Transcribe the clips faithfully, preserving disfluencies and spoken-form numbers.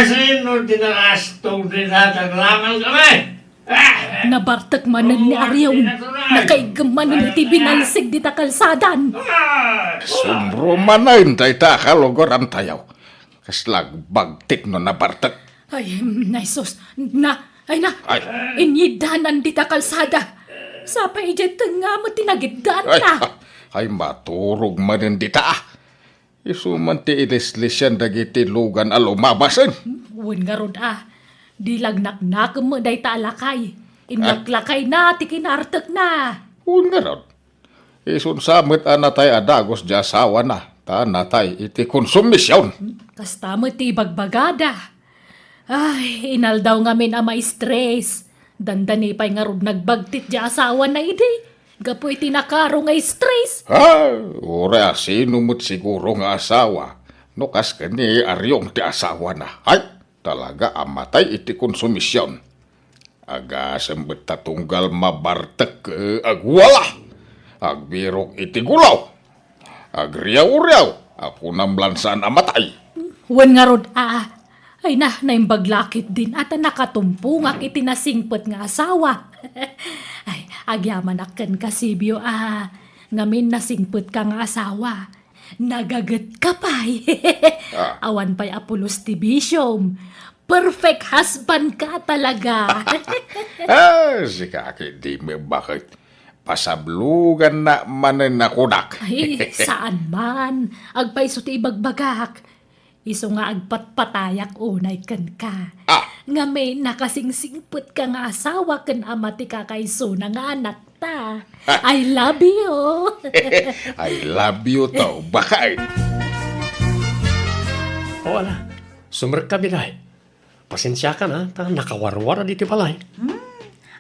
Sino ti nakastog dita? Naglaman kami! Ah! Nabartek manen ni Arion. Nakaiggem manen iti binalsig dita kalsadan. Ah! Sumro manen dayta a kalugarantayo. Kasla agbagtit no nabartek. Ay, nay sus. Na, ay na. Ay. Inyiddanan dita kalsada. Sapay idiay tengnga met ti nagiddaanna. Ay, ay, maturog manen dita, ah. Isu man ti ilislisian dagiti lugan a lumabasen. Wen ngarud, a, di lagnaknakem met dayta a lakay. Inlaklakayna ti kinartekna. Wen ngarud, isun sa met a natay a dagus ti asawana, ta natay iti konsumision. Kasta met ti ibagbagada. Ay, inaldaw ngamin a maistres. Dandani pay ngarud nagbagtit ti asawana idi, gapu iti nakaro nga istres. Ah, uray a sino met siguro nga asawa, no kas ken ni Arion ti asawana. Ay, talaga a matay iti konsumision. Agasem met ta tunggal mabartek, eh, agwala, agbirok iti gulaw, agriaw-riaw, a kunam lan saan a matay. Wen ngarud, a, ay na, naimbag la ketdin a ta nakatumpongak iti nasingpet nga asawa. Ay, agyamanak kenka, Sibio, a, ngamin nasingpetka nga asawa. Nagagetka pay. Ah. Awan pay a pulos ti bisiom. Perfect husband ka talaga. Ah, sika ketdi met baket. Pasabloganna manen a kunak. Ay, saan man. Agpayso ti ibagbagak. Isu nga agpatpatayak unay kenka. Ah. Ngamin, nakasingsingpetka nga asawa ken ama ti kakaisuna nga anakta. Ah. I love you. I love you too, baket. O, ala, sumrekka, Biday. Pasensiakan, a, ta nakawarwar ditoy balay. Hmm,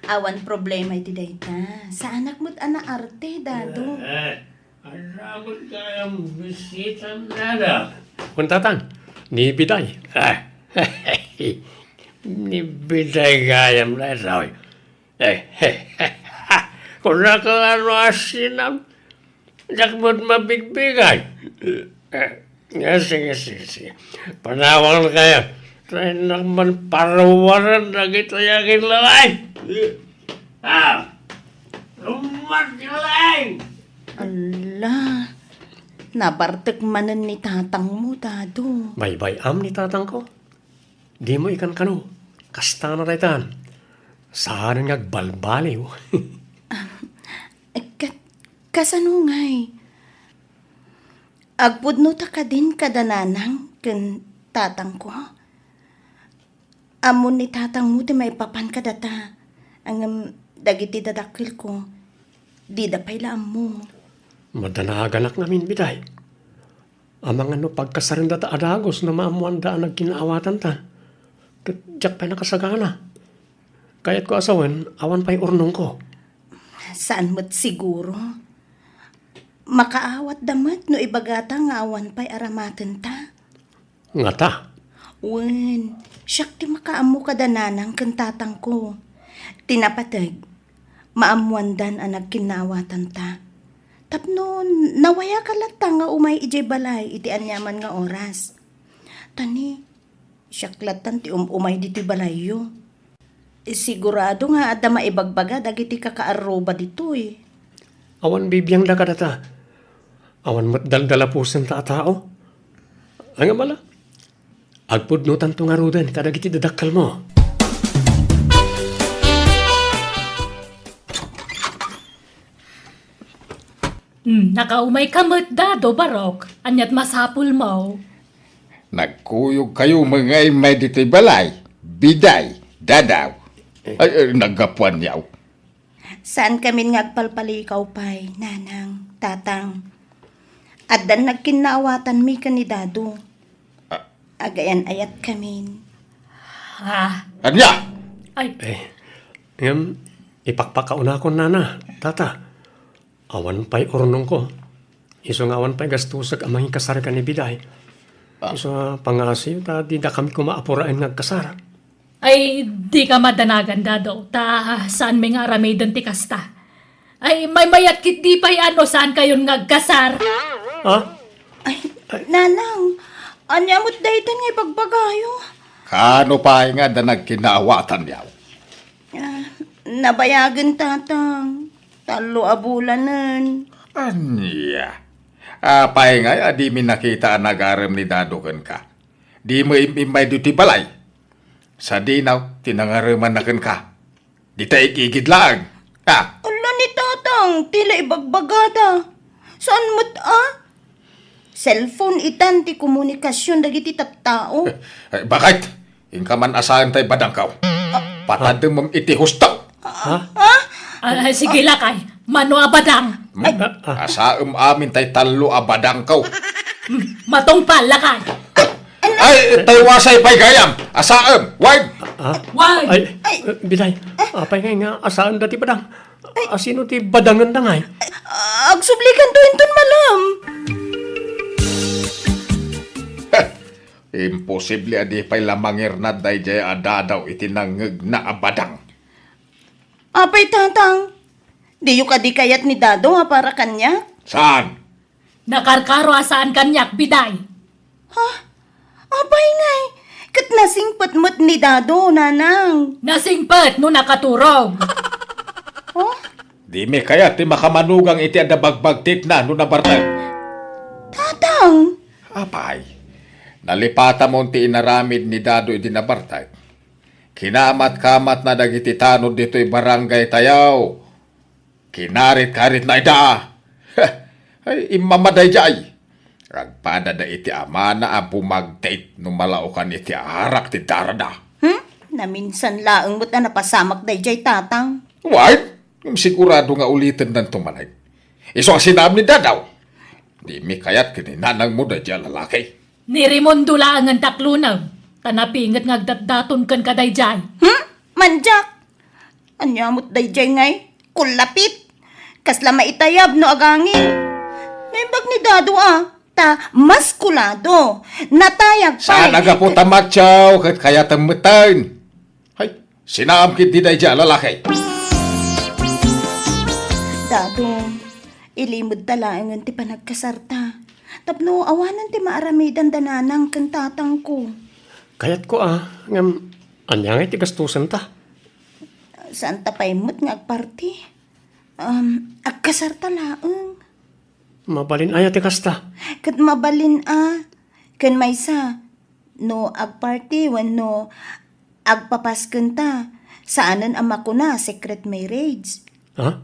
awan problema iti dayta. Saanak met a naarte, Dado. Eh, Aramid gayam bisitan, Dada. Kun tatang, ni Biday. Ah, ni Biday gayam daytoy. Eh, kunaka ano a sinam, diak met mabigbigay. Eh, ah, sige, sige, sige. Panawankayo. Tay naman paruwaran dagitoy a kinlalay. Ah! Lummat ka lang! Ala, nabartek manen ni tatangmo, Dado. Baybay-am ni tatangko. Dimo ikankano. Kasta na daytan. Saan nga agbalbaliw. Ket, kasano ngay? Agpudno ta kadin kada nanang ken tatangko? Ammon ni tatangmo ti maipapan kadata, ngem dagiti dadakkelko, dida pay la ammo. Madanaganak ngamin, Biday. Amangan no pagkasarendata a dagus no maammoanda a nagkinnaawatanta. Ket diak pay nakasagana. Kayatko a sawen, awan pay urnongko. Saan met siguro. Makaawatda met no ibagata nga awan pay aramatenta. Ngata? Wen, siak ti makaammo kada nanang ken tatangko. Ti napateg, maammoandan a nagkinnaawatanta. Tapno nawayaka latta nga umay idiay balay iti aniaman nga oras. Ta ni, siak lattan ti um-umay ditoy balayyo. Sigurado nga adda maibagbaga dagiti kakaarruba ditoy. Awan bibiangda kadata. Awan met daldalapusenta a tao. Ay nga mala, agpudnotanto ngaruden kadagiti dadakkelmo. Hmm, nakaumay ka met, Dado, Barok. Aniat masapulmo? Nagkuyogkayo met nga immay ditoy balay, Biday, Dadaw. Ay, ay, naggapuanyo. Saankamin nga agpalpalikaw pay, Nanang, Tatang. Addan nagkinnaawatanmi ken ni Dado. Ah. Agayan-ayatkamin. Ah. Ania? Ay. Eh, ngem, ipakpakaunakon, Nana, Tata. Awan pay urnongko. Isu nga awan pay gastosek a mangikasar ken ni Biday. Ah. Isu nga pangaasiyo ta didakami koma a puraen nga agkasar. Ay, dika madanagan, Dado, ta saanmi nga aramiden ti kasta. Ay, maymayat ketdi pay a no saankayon nga agkasar. Ha? Ay, Nanang, ania met daytan nga ibagbagayo? Kaano pay nga adda nagkinaawatanyo? Ah, nabayagen, Tatang. Tallo a bulanen. Ania? Apay ngay a dimi nakita a nagarem ni Dado kenka? Dimo im-immay ditoy balay? Sadino ti nangaremanna kenka? Dita igigid laeng. Ah. Ala ni Tatang, ti la ibagbagada. Saan met a? Cellphone itan ti komunikasion dagiti tattao. Eh, bakit? Inka man asaen tay badangko. Patademem iti husto. Ha? Ah, ah, sige lakay. Mano a badang? Hmm? Ay. Ah, ah. Asaem amin tay tallo a badangko. Hmm, matungpal lakay. Ay, tay wasay pay gayam. Asaem, wine. Ah? Wine. Ay, ay. Eh, Biday, apay ngay nga asaen dati badang? Ay. Asino ti badangen da ngay? Agsublikanto inton malem. Heh, imposible a di pay la mangirnad daydiay a Dado iti nangngegna a badang. Apay, Tatang? Diyo kadi kayat ni Dado a para kaniak? Saan? Nakarkaro a saan kaniak, Biday. Ha? Apay ngay, ket nasingpet met ni Dado, Nanang. Nasingpet no nakaturog. Oh? Dimi kayat ti makamanugang iti adda bagbagtikna no nabartek. Tatang! Apay, nalipatamon ti inaramid ni Dado idi nabartek. Kinamat-kamatna dagiti tanod ditoy barangay tayo. Kinarit-karitna ida. Ay, immama daydiay. Agpadada iti amana a bumagtit no malaokan iti arak ti darada. Hmm? Naminsan laeng met a napasamak daydiay, Tatang. Wait! Ngem sigurado nga ulitennanto manen. Isu a sinaam ni Dado. Dimi kayat ken ni nanangmo daydiay a lalaki. Ni Raimundo laengen ti aklonem, ta napinget nga agdatdaton kenka daydiay. Hmm? Mandiak! Ania met daydiay ngay? Kullapit! Kasla maitayab no agangin. Naimbag ni Dado a, ta maskulado. Natayag pay. Saan a gapu ta macho ket kayatem metten. Hay, sinaam ketdi daydiay a lalaki. Dado, ilimedta laengen ti panagkasarta. Tapno awanen ti maaramidanda nanang ken tatangko. Kayatko a, ngem ania ngay ti gastosenta? Saanta pay met nga agparti. Um, agkasarta laeng. Mabalin aya ti kasta? Ket mabalin a. Ken maysa, no agparti wenno agpapaskenta, saanen a makuna a secret marriage. Ha?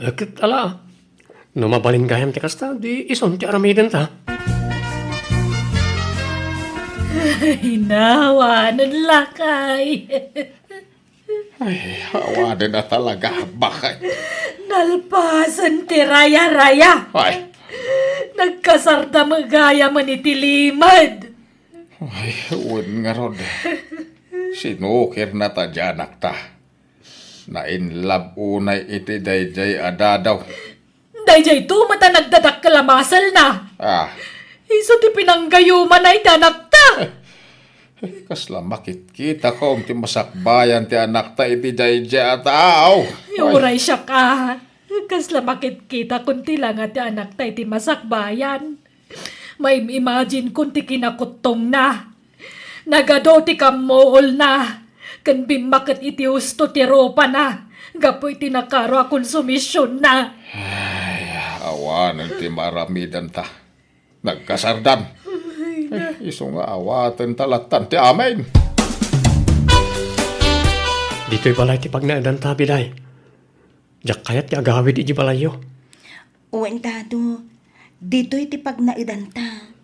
Eh, ket ala, no mabalin gayam ti kasta, di isun ti aramidenta. Ay, awanen lakay. Ay, awanen a talaga, bakit? Nalpasen ti raya-raya. Ay. Nagkasarta met gayam iti limed. Ay, wen ngarud. Sinukirna ta diay anakta. Nainlove unay iti daydiay a Dado. Daydiay to met a nagdadakkel a maselna. Ah. Isu ti pinanggayumana iti anakta. Kasla makitkitakon ti masakbayan ti anakta iti daydiay a tao. Ay. Uray siak a. Kasla makitkitakon ti langa ti anakta iti masakbayan. Maim-imagine kon ti kinakutongna. Nagadu ti kammuolna, ken bimmaket iti husto ti rupana, gapu iti nakaro a konsumisyonna. Ay, awanen ti maaramidanta. Nagkasardan. Ay, na. Eh, isu nga awatenta lattan ti amin. Ditoy balay ti pagnaedanta, Biday. Diak kayat ti agawid iti balayyo. Wen, Dado, ditoy ti pagnaedanta.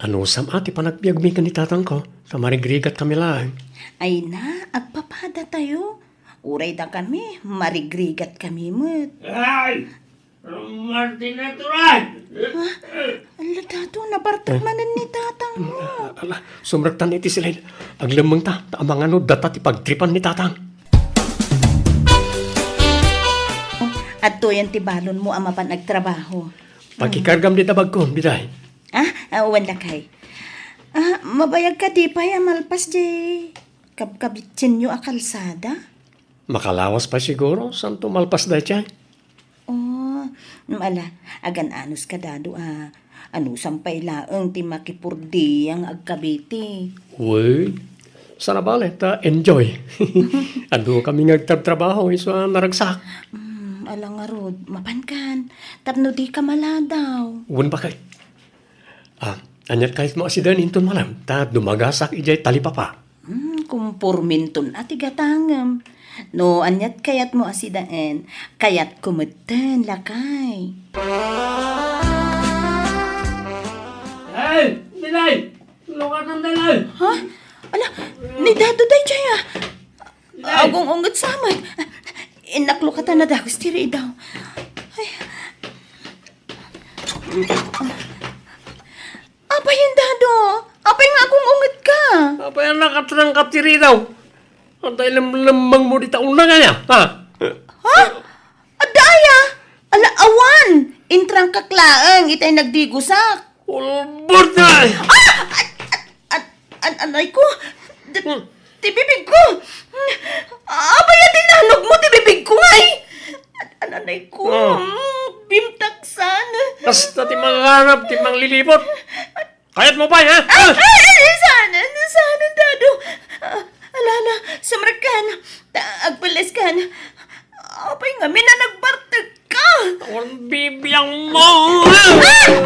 Anusam a ti panagbiagmi ken ni tatangko, ta marigrigatkami laeng. Ay na, agpapadatayo. Uray dakami, marigrigatkami met. Ay! Martinaturan! Ha? Ala, Dado, nabartek manen ni tatangmo. Ala, sumrektan iti silid. Aglemmengta, ta amangan no data ti pagtripan ni tatang. Adtoyen ti balonmo a mapan agtrabaho. Pakikargam dita bagko, Biday. Ah, ah, wen lakay. Ah, mabayag kadi pay a malpas diay kabkabitsenyo a kalsada? Makalawas pay siguro, santo malpas daydiay. Oh, ala, agan-anos ka, Dado, a. Anusam pay laeng ti makipurdiya nga agkabiti. Wen, Saan a bale ta enjoy. Adu kami nga agtrabtrabaho isu a naragsak. Hmm, ala ngarud, mapankan. Tapno dika maladaw. Wen bakay? Ah, aniat kayatmo a sidaen inton malem, ta dumagasak idiay talipapa. Hmm, kumporminton a ti gatangem. No aniat kayatmo a sidaen, kayatko metten, lakay. Ay, Bilay! Lukatan, Bilay! Ha? Ala, ni Dado daydiay, ah. Bilay! Agung-unget sa met. Innak lukatan a dagus ti ridaw. Ay. Apay, Dado? Apay nga agung-unget ka? Apay a nakatrangkap ti ridaw? Anta ilemlemmengmo dita una kaya? Ha? Ha? Adda aya? Ala, awan! Intrangkak laeng itay nagdigusak. Ulbod na! Ah! An-, an-, an-, anay ko! D- Hmm. Ti bibig ko! Apay a dinanogmo ti bibig ko, ngay? An-, anay ko! Oh. Mm, bimtaksan. Kasta ti manganap, ti manglilibot. Kayatmo pay, ha? Ay, ay, ay, saan, saan, Dado? Ah, ala, ala, sumrekkan. Ta-, agpelleskan. Apay ngamin a nagbartek ka? Awan bibiangmo! Ah!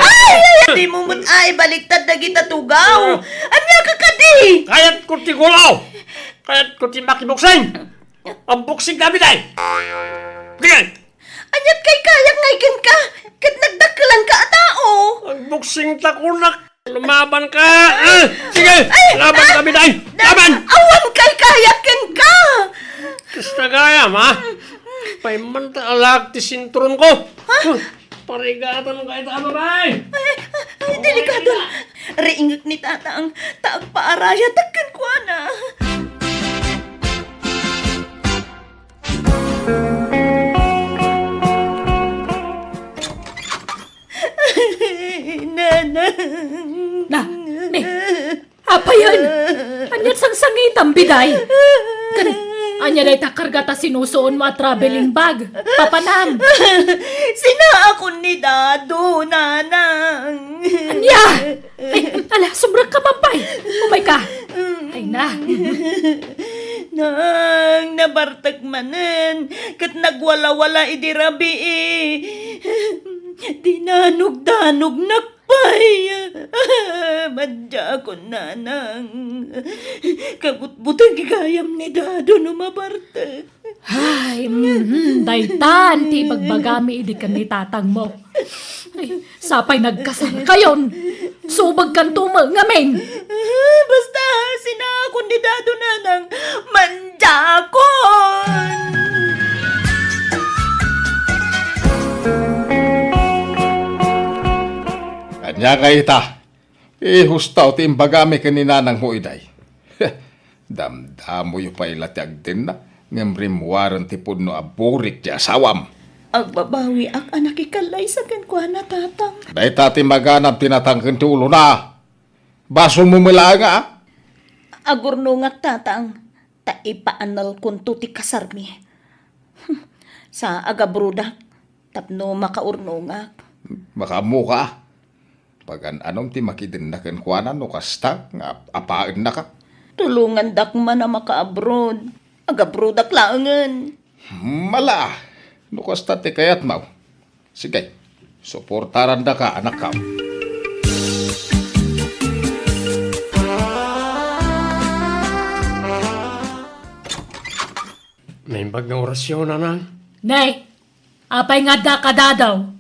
Ay, ay, ay! Dimo met ay baliktad dagita tugaw. Ah. Ania ka kadi? Kayatko ti gulaw! Kayatko ti makiboksing! Agboksing kami, day! Sige! Aniat kay kayak ngay kenka? Ket nagdakkelanka a tao. Agboksing ta kunak. Lumaban ka! Ah! Sige! Ay! Laban kami, day! Laban! Awan kay kayak kenka! Kasta gayam, ha? Paiman ta alak ti sinturon ko! Ha? Parigatan ka ita, babae! Ay, ay, delikado. Riingek ni Tatang, ta agpaarayatek kenkuana. Nanang. Na, ne, apayen? Aniat sangsangitam, Biday? Ken, ania dayta karga ta sinusuonmo a traveling bag? Papanam. Sinaakon ni Dado, Nanang. Ania? Ay, ala, sumrekka, Pampay. Umayka. Ay na. Nang, nabartek manen, ket nagwalawala idi rabii. Dinanogdanognak pay. Madiakon, Nanang. Kabutbuteng gayam ni Dado no mabartek. Ay, mhm, daytan ti ibagbagami idi ken ni tatangmo. Ay, sapay nagkasarkayon. Subagkanto met ngamin. Basta, sinaakon ni Dado, Nanang, mandiakon. Ania kayta? Ihustaw ti imbagami ken ni nanangmo, Iday. Damdamoyo pay la ti agdenna, ngem rimmuaren ti pudno a burik ti asawam. Agbabawiak a nakikallaysa kenkuana, Tatang. Dayta ti maganab ti natangken ti ulona. Basolmo met laeng, a? Agurnongak, Tatang, ta ipaanelkonto ti kasarmi. Sa agabrodak tapno makaurnongak. Makaammoka? Pagan-anom ti makidenna kenkuana no kasta nga ap-, apaennaka? Tulongandak man a makaabroad. Agabroadak laengen. Mala, no kasta ti kayatmo. Sige, suportarandaka, anakkam. Naimbag nga orasyon, nanang. Nay, apay nga adda ka, Dado?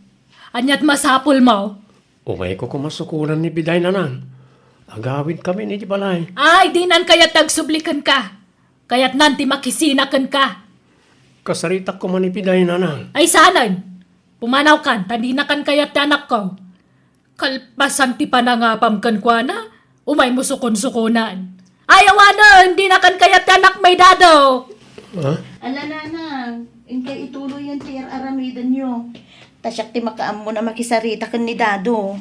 Aniat masapulmo? Umayko koma sukonan ni Biday, nanang. Agawidkami idiay balay. Ay, dinan kayat ti agsubli kenka. Kayatnan ti makisina kenka. Kasaritak koma ni Biday, nanang. Ay, saanen. Pumanawkan, ta dinakan kayat ti anakko. Kalpasan ti panangapam kenkuana, umaymo sukon-sukonan. Ay, awanen, dinakan kayat ti anakmi, Dado. Ha? Ala, nanang, inkay ituloyen ti ar-aramidenyo. Ta siak ti makaammon a makisarita ken ni Dado.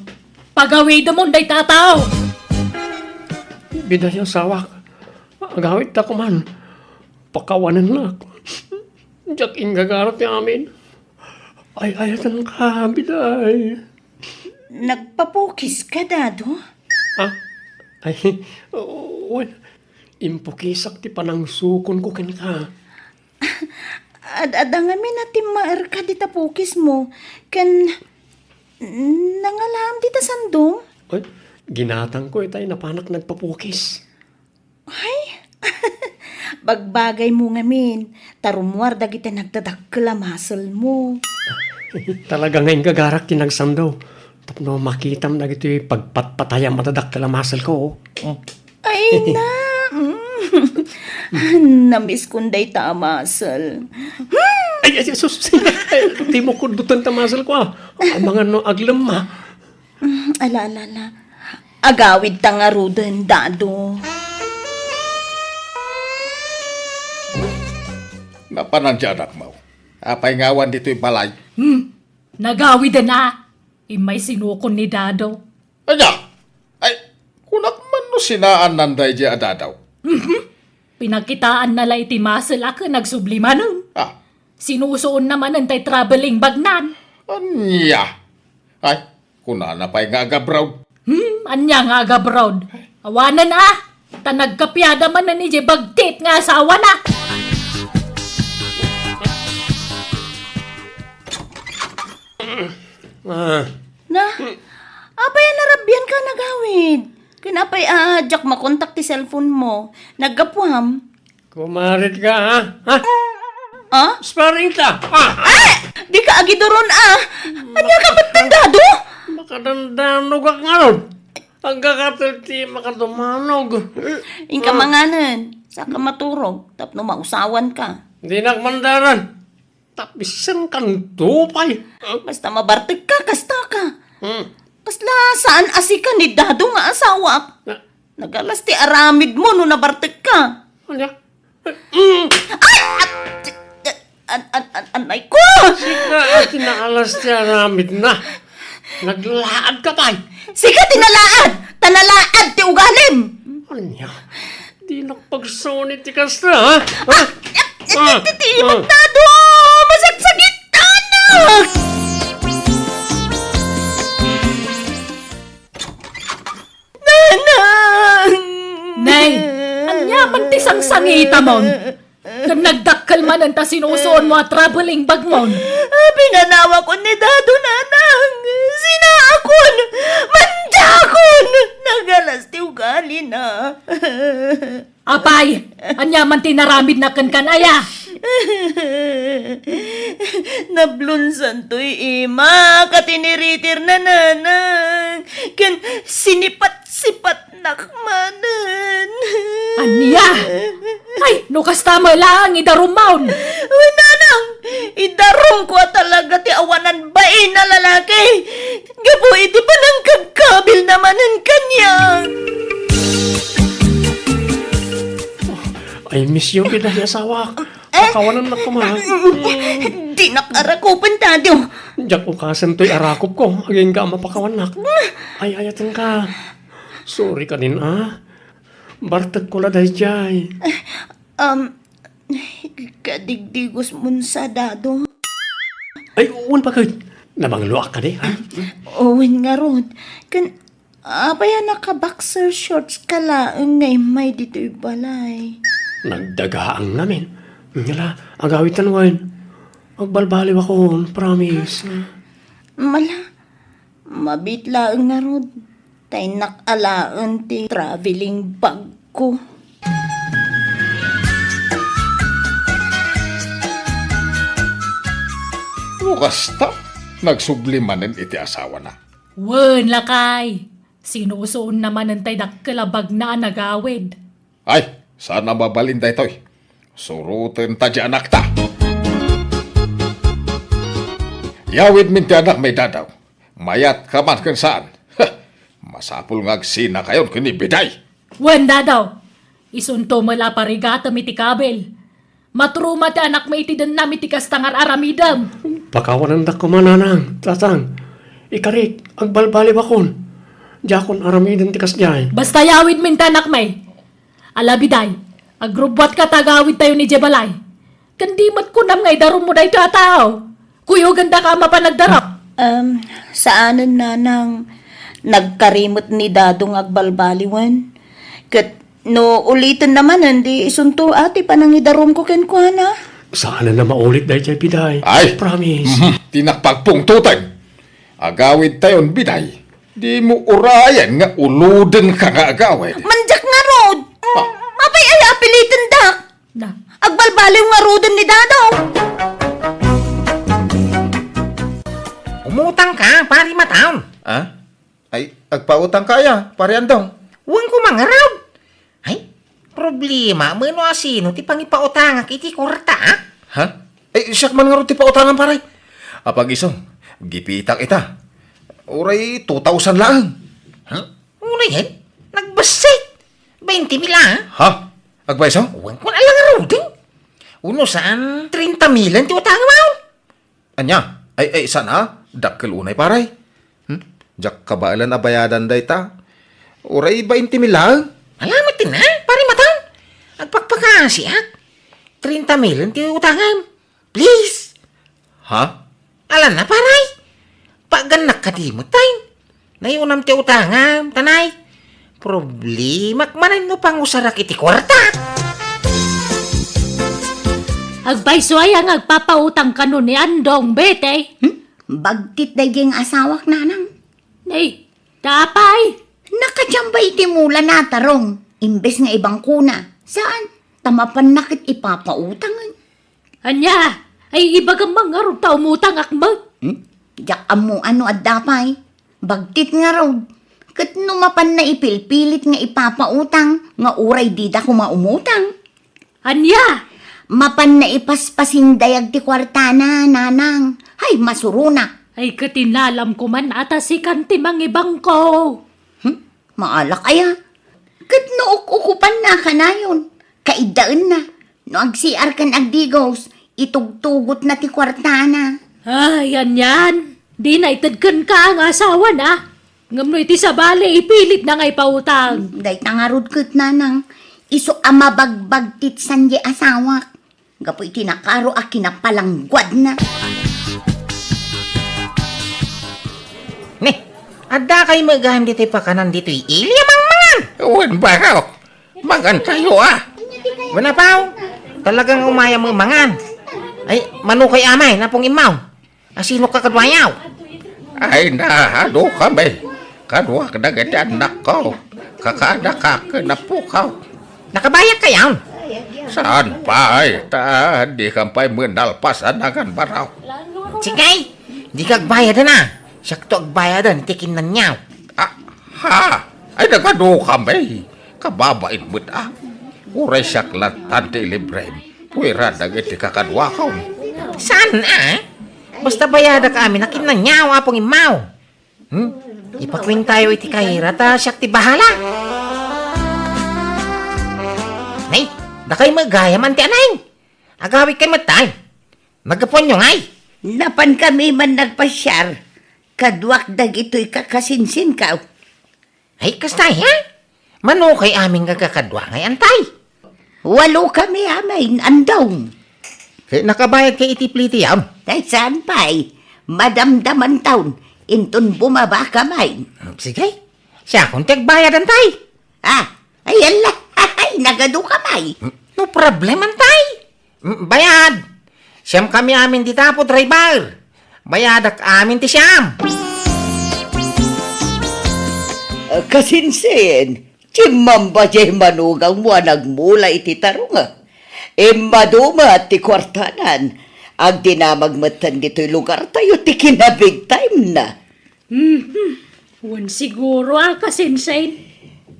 Pagawidemon dayta a tao. Biday, asawak, agawidta koman. Pakawanennak. Diak inggagara ti amin. Ay-ayatenka, Biday. Nagpapukiska, Dado? Ah? Ay, wen, Impukisak ti panangsukonko kenka. Ad-adda ngamin a timmaerka dita pukismo, ken nangalaam dita sandom? Ay, ginatangko itay napanak nagpapukis. Ay, bagbagaymo ngamin, ta rummuar dagiti nagdadakkel a muscle mo. Talaga nga inggagarak ti nagsando. Tapno makitam dagitoy pagpatpatayam a dadakkel a muscle ko. Ay, na. Mm. Namiskon dayta a muscle. Ay, ay, sus. Ay, di mo kudutan ta muscle ko, ah. Amangan no aglemma. Mm, ala, ala, ala. Agawid ta ngaruden, Dado. Napanan ti anakmo. Apay nga awan ditoy balay? Hmm, nagawiden a. Immay sinukon ni Dado. Ania? Ay, kunak man no sinaannan daydiay a Dado. Mhm. Pinakitaanna la iti muscle a ken agsubli manen. Ah. Sinusuonna manen tay traveling bagnan. Ania? Ay, kunana pay nga agabroad. Hmm, ania nga agabroad? Awanen a, ta nagkapiada manen idiay bagtit nga asawana. Ah. Na, apay a narabianka a nagawid? Ken apay a diak makontak ti cellphone mo? Naggapuam? Kumarit ka, ha? Ha? Ah? Sparring ta. Ah! Ah! Dika agiduron, ah! Ania ka met, Dado? Makadandanog ak ngarud. Agkakatel ti makadumanog. Inka manganen, saka maturog, tapno mausawan ka. Dinak mandanan. Tapisenkanto pay. Basta mabartek ka, kasta ka. Hmm. Kasla saan a sika ni Dado nga asawak. Na- Nagalas ti aramid mo no nabartek ka. Ania? Mm. Ay! At, an, an, an, anay ko! Sika a ti naalas ti aramidna. Naglaad ka pay. Sika ti nalaad! Ta nalaad ti ugalim! Ania? Dinak pagsuni ti kasta, ha? Ha? Ah, ah, ah. Ti, ti, ti, Dado! Masagsagittanak! Nanang! Nay, ania man ti sangsangitamon? Ken nagdakkel manen ta sinusuonmo a traveling bagmon. Pinanawakon ni Dado, Nanang. Sinaakon. Mandiakon. Nagalas ti ugalina. Apay, ania man ti naramidna kenka, aya? Nablonsantoy imak a tiniritirna, Nanang, ken sinipat-sipatnak manen. Ania? Ay, no kasta met laeng, idarumon. Wen, Nanang, idarumko a talaga ti awanan bain a lalaki. Gapu iti panangkabkabilna manen kaniak. I miss you, Biday, asawak. Eh? Pakawanannak koma. Dinak arakupen, Dado. Diak ukasen toy arakupko, agingga a mapakawannak. Ay-ayatenka. Sorry kadin, a. Bartekko la daydiay. Um, kadigdigos mon sa, Dado. Ay, wen paket. Nabangloak kadi, ha? Wen ngarud. Ken, apay a naka-boxer shorts ka laeng nga immay ditoy balay? Nagdagaang ngamin. Ngala, agawidtan wen. Agbalbaliwakon, promise. Mala, mabiit laeng ngarud. Ta innak alaen ti traveling bag ko. No kasta, nagsubli manen iti asawana. Wen, lakay. Sinusuonna manen tay dakkel a bagna a nagawid. Ay, saan a mabalin daytoy. Surotenta ti anakta. Yawidmin ti anakmi, Dado. Mayatka man ken saan. Masapul nga agsinakayon ken ni Biday. Wen, Dado. Isunto met la parigatem iti kabil. Matruma ti anakmi iti dennam iti kasta nga ar-aramidem. Pakawanandak koma, Nanang, Tatang. Ikarik, agbalbaliwakon. Diakon aramiden ti kasdiay. Basta yawidmin ti anakmi. Ala, Biday, agrubbuatka ta agawidtayon idiay balay. Ken di met kunam nga idarummo daytoy a tao. Kuyogandaka a mapan agdarum. Um, saanen, Nanang, nagkari met ni Dado nga agbalbaliwen. Ket No uliten na manen, di isunto a ti panangidarumko kenkuana. Saan a maulit daytoy, Biday. Ay! Promise. Mhm. Ti nakpagpungtoten. Agawidtayon, Biday. Dimo urayen nga ulodenka nga agawid. Mandiak ngarud. Ah. Apay aya apilitendak? Na. Agbalbaliw ngaruden ni Dadong. Umutangka, Pari Mataon. Ah? Ay, agpautangka aya, Pari Andong? Wen koma ngarud. Ay, problema, mano a sino ti pangipautangak iti kuarta, a? Ha? Ay, siak man ngarud ti pautangam, pare. Apag-isu, gipitak ita. Uray two thousand laeng. Ha? Unayen, nagbassit. Bainti mil, a? Ha? Agpayso? Wen kon ala ngaruden. Uno saan, treinta milen ti utangam, a? Ania? Ay, ay, saan a? Dakkel unay, pare. Hmm? Diak kabaelan a bayadan dayta. Uray bainti mil laeng. Ala met, a, Pare Mataon. Agpakpakasiak. Treinta milen ti utangam. Please. Ha? Ala na, pare. Paagannak kadi met, tay. Nay-unam ti utangam, tanay. Problemak manen no pangusarak iti kuarta. Agpayso aya nga agpapautang kano ni Andong, Betty? Hmm? Bagtit daydi nga asawak, nanang. Nay, ta apay? Nakadiam bay iti mula na, Tarong. Imbes nga ibangkona. Saan? Ta mapanna ket ipapautangen. Ania? Ay, ibagam man ngarud ta umutangak met. Hmm? Diak ammo no adda pay. Bagtit ngarud. Ket no mapanna ipilpilit nga ipapautang, nga uray dida koma umutang. Ania? Mapanna ipaspasindayag ti kuartana, nanang. Hay, masuronak. Ay, ket inalamko man a ta sikan ti mangibangko. Hmm? Maalak aya? Ket no uk-ukupanna kanayon, kaiddaenna. No agsiar ken agdigos, itugtugotna ti kuartana. Ay, anian, dina ited kenka nga asawana. Ngem no iti sabali, ipilitna nga ipautang. Hmm, dayta ngarud ket, nanang, isu a mabagbagtit saan diay asawak. Gapu iti nakaro a kinapalangguadna. Ne, adda kay met gayam ditoy pakanan ditoy ili a mangmangan? Wen, baro. Mangan tayo, a. Wen, apaw. Talagang umayam met mangan. Ay, mano kay amay, Apong Immaw? Asino ka kaduayaw? Ay, naadu kami. Kaduak dagiti annakko. Kakaadaka ken apokaw. Nakabayag kayon? Saan pay, ta di kam pay met nalpas a nangan, baro. Sige, di ka agbayadan a. Siakto agbayadan iti kinnaniaw. Ah, ha? Ay, nagadu kami. Kababain met a. Uray siak lattan ti ilibrem. Puera dagiti kakaduakon. Saan a? Basta bayadak amin a kinnaniaw, Apong Immaw. Hmm? Ipakuentayo iti kayra ta siak ti bahala. Nay, dakay met gayam, Anti Aneng. Agawid kay met tay. Naggapuanyo ngay? Napan kami man nagpasiar. Kaduak dagitoy kakasinsinko. Ay, kasta, ha? Mano kay amin nga kakadua ngay, Antay? Walo kami amin, Andong. Kay nakabayad kay iti plitiam? Ay, saan pay? Madamdaman taon, inton bumaba ka may. Sige, siakon ti agbayad, Antay. Ah, ay, ala, ay, nagadu ka may. No problem, Antay. Mm, bayad. Siam kami amin dita, Apo Driver. Bayadak amin ti siam. Ah, kasinsin, timmamba jay manugangmo a nagmula iti tarunga. Immadumat ti kuartanan. Agdinamag metten ditoy lugartayo ti kinabig time na. Mhm. Wen siguro a kasinsin.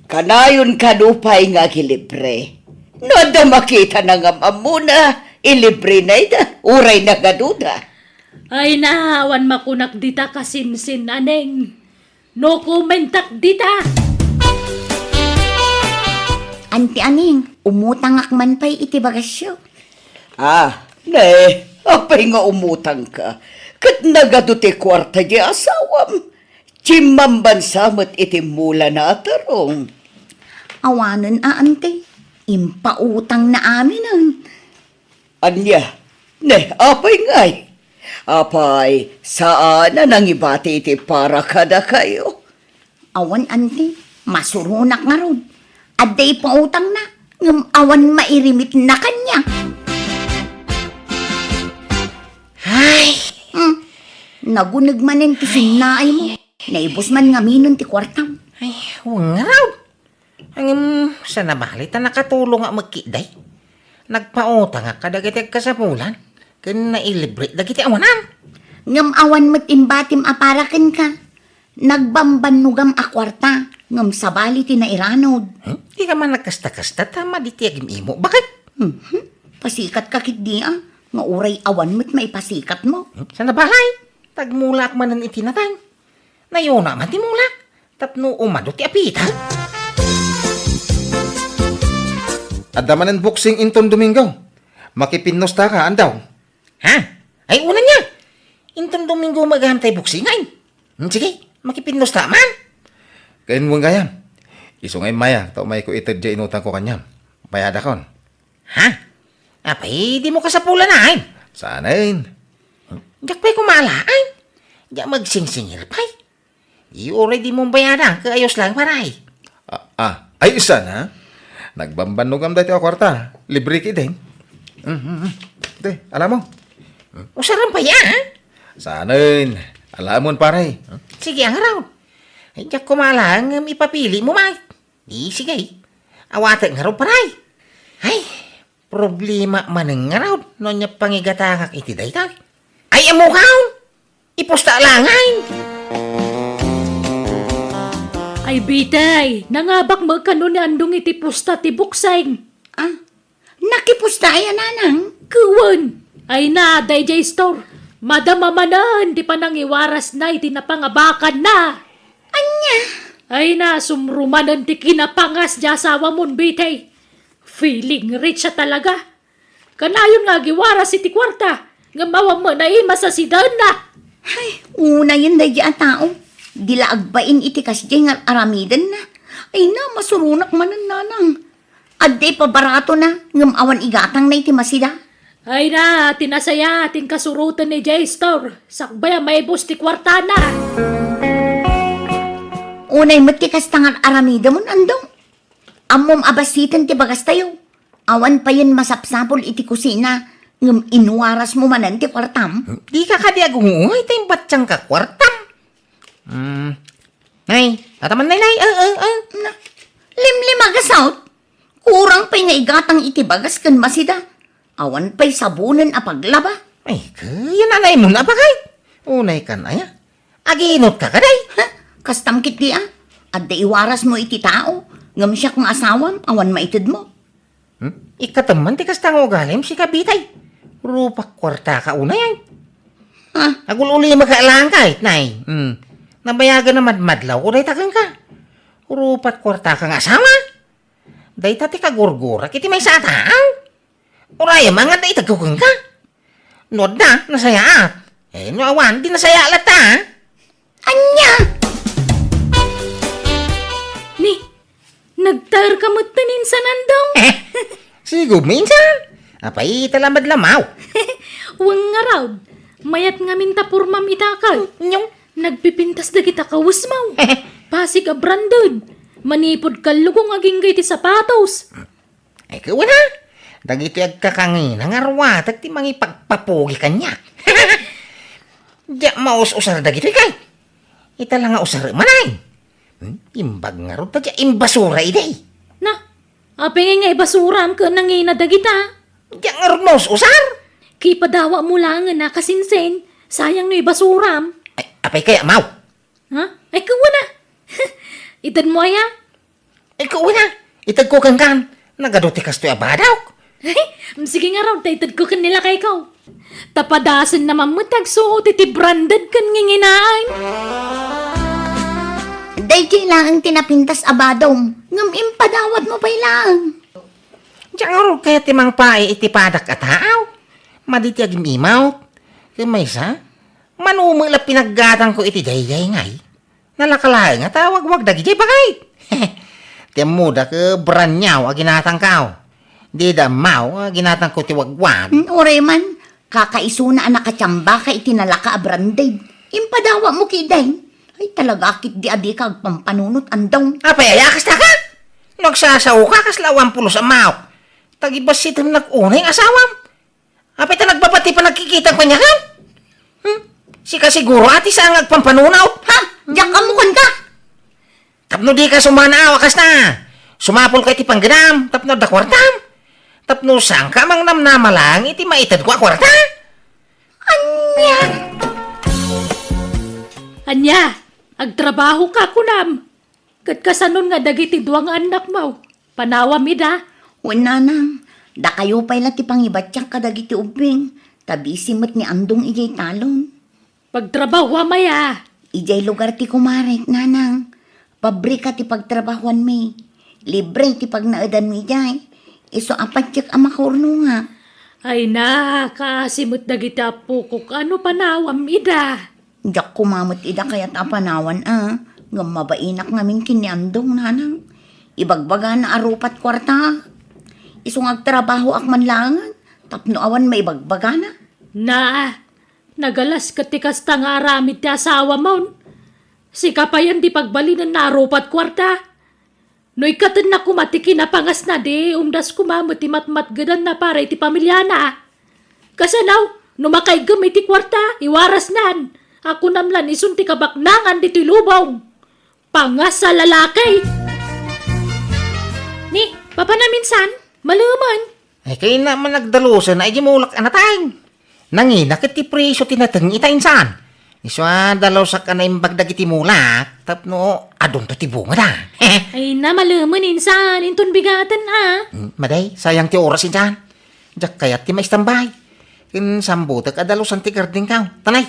Kanayon kano pay nga agilibre. No adda makitana nga am-ammona, ilibre nayda, uray nagaduda. Ay na, awan makunak dita kasinsin, Aneng. No commentak dita. Anti Aneng, umutangak man pay iti bagasyo. Ah, ne, apay nga umutangka? Ket nagadu ti kuarta di asawam. Timmambansa met iti mula na a tarong. Awanen a, Anti. Impautang na aminen. Ania? Ne, apay ngay? Apay, saan a nangibati iti para kadakayo? Awan, Anti. Masuronak ngarud. Adda ipautangna, ngem awan mairimitna kaniak. Ay! Hmm. Naguneg manen ti sinnaaymo. Naibus man ngaminen ti kuartam. Ay, wen ngarud. Ngem, saan a bali ta nakatulongak met ketdi. Nagpautangak kadagiti agkasapulan, ken nailibre dagiti awanan. Ngem awan met imbatim a para kenka. Nagbambannogam a kuarta, ngem sabali ti nairanud. Hmm? Dika man nagkasta-kasta ta madi ti agim-imo. Bakit? Mhm. Pasikatka ketdi a, nga uray awan met maipasikatmo. Hmm? Saan a bali, ta agmulaak manen iti nateng. Nayona man ti mulak, tapno umadu ti apita. Adda manen boxing inton Domingo. Makipinnustaka, andaw? Ha? Ay, unay aya. Inton Domingo met gayam ti boxing, ay. Hmm, sige, makipinnusta man. Ken wen gayam. Isu nga immayak, ta umayko ited diay inutangko kaniam. Bayadakon. Ha? Apay, dimo kasapulan, ay? Saanen. Diak pay kumala, ay? Diak magsingsingir pay. Di uray dimo bayadan, ket ayos lang, pare. Ah, ah, ay, saan a? Nagbambannogam daytoy a kuarta. Libre ketdin. Mm, mm, mm. Te, alammo. Usarem pay, a? Saanen. Alamon, pare. Sige, ngarud. Ay, diak kumala, ngem ipapilimo man. Di, sige. Awatek ngarud, pare. Ay, problema manen ngarud no ania pangigatangak iti dayta. Ay, ammok, ipusta laeng. Ay, bitay, nangabak met kano ni Andong iti pusta ti boxing. Ah, nakipusta aya, nanang? Wen. Ay na, daydiay store. Madama manen ti panangiwarasna iti napangabakanna. Ania? Ay na, sumrumanen ti kinapangas diay asawamon, bitay. Feeling rich a talaga. Kanayon nga agiwaras iti kuarta, ngem awan met naimas a sidaenna. Ay, unayen daydiay a tao. Di la agbain iti kasdiay nga ar-aramidenna. Ay na, masuronak manen, nanang. Adda ipabaratona, ngem awan igatangna iti masida. Ay na, ti nasaya, ti inkasuroten ni Jay Store. Sakbay a maibus ti kuartana. Unay met ti kasta nga ar-aramidemon, Andong. Ammom a bassiten ti bagastayo. Awan payen masapsapul iti kusina, ngem inwarasmo manen ti kuartam. Dika kadi agungoy ta imbatangka kuartam. Hmm. Nay, tataman, nay, nay. Eh, eh, eh. Na, limlimag a saot. Kurang pay nga igatang iti bagas ken masida. Awan pay sabonen a paglaba. Ay, kaya nanaymo na, bakit? Unay kan aya. Aginutka kadi? Ha? Kastam ketdi a. Adda iwarasmo iti tao. Ngem siak nga asawam, awan maitedmo. Hmm? Ikkatem man ti kasta nga ugalim, sika bitay. Rupak kuartaka unay, ay. Ha? Agul-ulimaka laeng kay, nay. Hmm. Nabayagan a madmadlawko dayta kenka. Rupak kuartaka nga asawa. Dayta ti kagurgurak iti maysa a tao. Urayem a nga itedko kenka. No adda, nasayaat. Eh, no awan, di nasayaat latta, a? Ania? Ni, nagtaerka metten insan, Andong? Eh, sigud mo insan. Apay, ita la madlamaw. Wen ngarud, mayat ngamin ta purmam ita, kay. Nyong? Nagpipintas dagita kawesmo. Pasig a branded. Manipud kallukong agingga iti sapatos. Ay, kuana, dagitoy agkakangina nga ruatek ti mangipagpapugi kaniak. Diak maus-usar dagitoy, kay. Ita la nga usarem, ay. Hmm? Imbag ngarud ta diak imbasura idi. Na, apay ngay nga ibasuram ken nangina dagita? Diak ngarud maus-usar. Kipadawatmo laengen a kasinsin, sayang no ibasuram. Ay, apay kaya, maw? Ha? Ay, kuana. Itedmo aya? Ikaw na, itedko kenkan. Nagadu ti kastoy a badawk. Sige ngarud, ta itedko ken ni lakayko. Ta padasenna man met ti agsuot iti branded ken nginginaan. Daydiay laeng ti napintas a badom, ngem impadawatmo pay laeng. Diak ngarud kayat ti mangpaay iti padak a tao. Madi ti agim-imaw. Ken maysa, mano met la pinaggatangko iti daydiay ngay. Nalaka laeng a tawagwag dagidiay, bakit? Ti ammoda ket branyaw a ginatangko. Dida ammo a ginatangko ti wagwag. Hmm, uray man, kakaisuna a nakatiambaka iti nalaka a branded. Impadawatmo ketdi. Ay, talaga ketdi a dika agpampanunot, Andong. Apay aya, kasta ka? No agsasaoka, kasla awan pulos a maok. Tagibassitennak unay nga asawam. Apay ta nagbabati panagkikitam kaniakan? Hmm? Sika siguro a ti saan nga agpampanunot, ha? Diak ammo kanta. Tapno dika sumanaaw a kasta, sumapulka iti panggenam tapno adda kuartam. Tapno saanka a mangnamnama laeng iti maitedko a kuarta. Ania? Ania? Agtrabahoka, kunam? Ket kasanon nga dagiti dua nga annakmo? Panawam ida? Wen, nanang, dakayo pay la ti pangibatiak kadagiti ubbing, ta bisi met ni Andong idiay talon. Pagtrabahoam aya? Idiay lugar ti kumarek, nanang. Pabrika ti pagtrabahoanmi. Libre ti pagnaedanmi idiay. Isu a patiek a makaurnongak. Ay na, kaasi met dagiti appokok. Ano panawam ida? Diak koma met ida kayat a panawan a. Ngem mabainak ngamin ken ni Andong, nanang. Ibagbagana a rupat kuarta. Isu nga agtrabahoak man laengen tapno awan maibagbagana. Na, nagalas ket ti kasta nga aramid ti asawamon. Sika payen ti pagbalinenna a rupat kuarta. No ikkatenna koma ti kinapangasna, di umdas koma met ti matmatgedanna para iti pamiliana. Kasano, no makaiggem iti kuarta, iwarasnan. A kunam lan isun ti kabaknangan ditoy lubong. Pangas a lalaki! Ni, papanam insan? Malemen. Ay, kayna man nagdalusen ay di mulak a nateng. Nangina ket ti presyo ti nateng ita insan. Isu a dalusak a naimbag dagiti mulak tapno adunto ti bungada. Ay na, malemen insan, inton bigaten a. Hmm, maday, sayang ti oras insan. Diak kayat ti maistambay. Ken sambutek a dalusan ti gardenko. Tanay,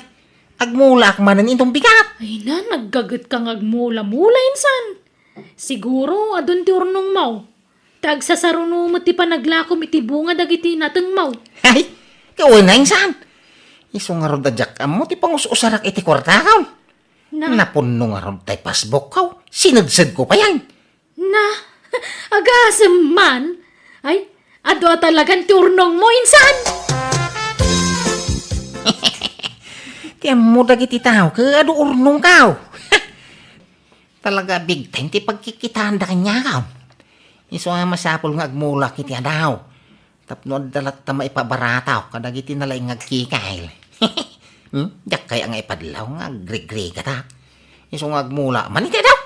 agmulaak manen inton bigat. Ay na, naggagetka nga agmula-mula insan. Siguro, adun ti urnongmo. Ta agsasaruno met ti panaglakom iti bunga dagiti natengmo. Ay, kawen na insan. Isu ngarud a diak ammo ti pangus-usarak iti kuartakon. Na. Napunno ngarud tay passbookko. Sinegsegko pay ay. Na, agasem man. Ay, adu a talagan ti urnongmo, insan. Ti ammo dagiti tao, ket adu urnongko. Talaga, big time ti pagkikitaanda kaniak. Isu a masapul nga agmulak iti adaw. Tapno adda latta maipabaratak kadagiti nalaing nga agkikail. Hmm? Diak kaya nga ipadlaw nga agrigrigatak. Isu nga agmula man iti adaw.